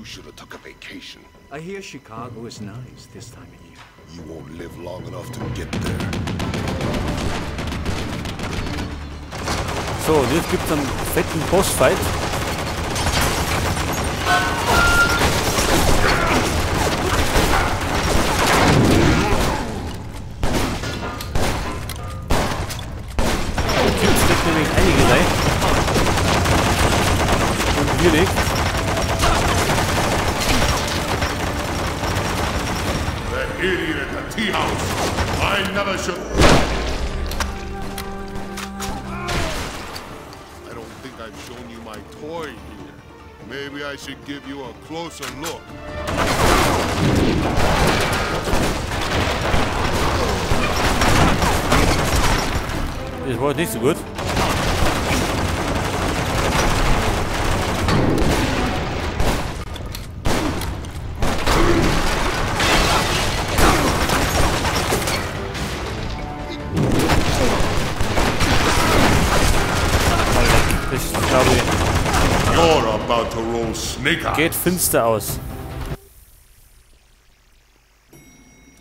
should have took a vacation. I hear Chicago is nice this time of year. You won't live long enough to get there. So, und jetzt gibt's einen fetten Bossfight. Der Typ steckt nämlich einige rein. Und wir nicht. That idiot at the tea house. I never should. I don't think I've shown you my toy here. Maybe I should give you a closer look. Das war nicht so gut. Das glaube ich. You're about to roll snake eyes. Geht finster aus.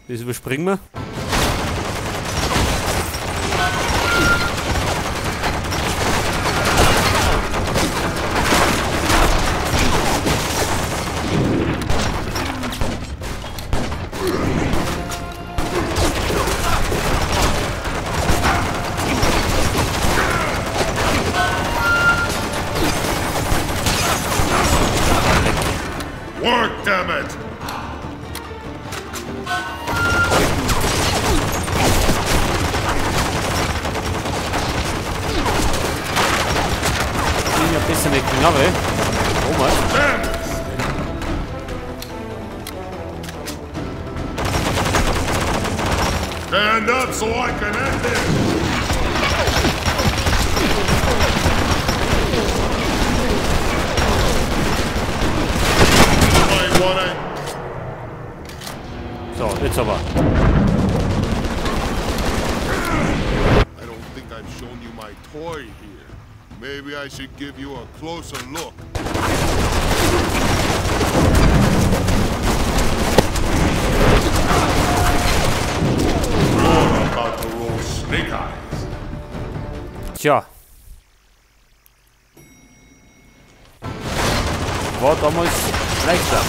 Das überspringen wir. Work, damn it! Ich hab besser eine Knarre. Oh Mann. Stand up so I can end it! So, jetzt aber. I don't think I've shown you my toy here. Maybe I should give you a closer look. You're about to roll snake eyes. Tja. War damals leichter.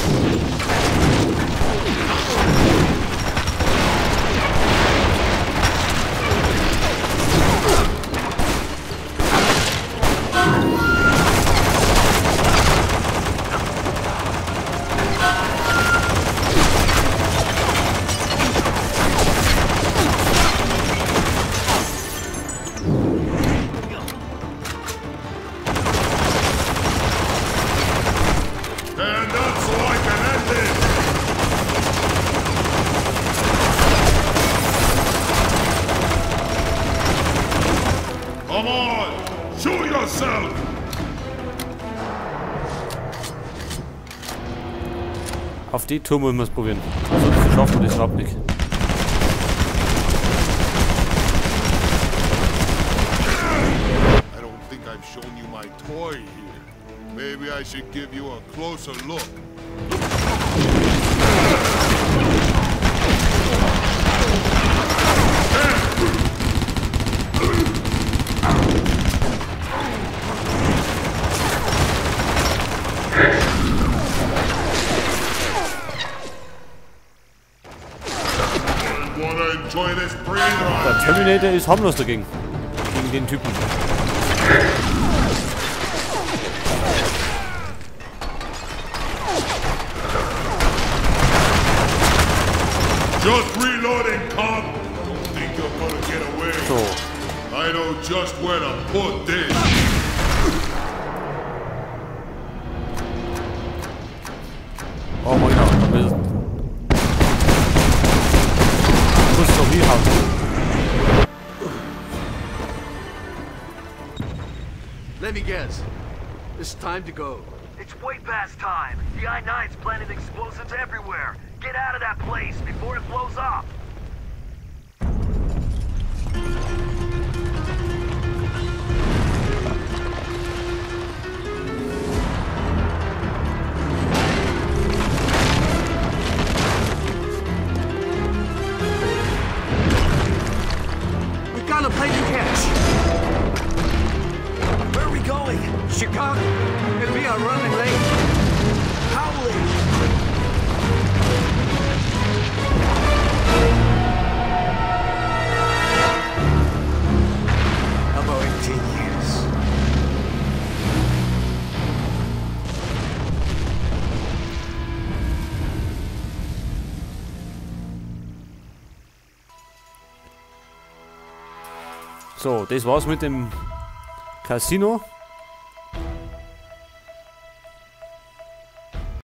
Stand up so I can end this! Come on! Show yourself! Auf die Tour müssen wir es probieren. Sonst schaffen wir das überhaupt nicht. I don't think I've shown you my toy here. Maybe I should give you a closer look. Enjoy this breather. Der Terminator ist harmlos dagegen. Gegen den Typen. Just reloading, cop. Don't think you're gonna get away. So. I know just where to put this. Oh mein Gott, muss doch hier haben. Let me guess. It's time to go. It's way past time. The I-9's planted explosives everywhere. Get out of that place before it blows up. Plane you catch. Where are we going? Chicago. And we are running late. How late? About 18 years. So, das war's mit dem Casino.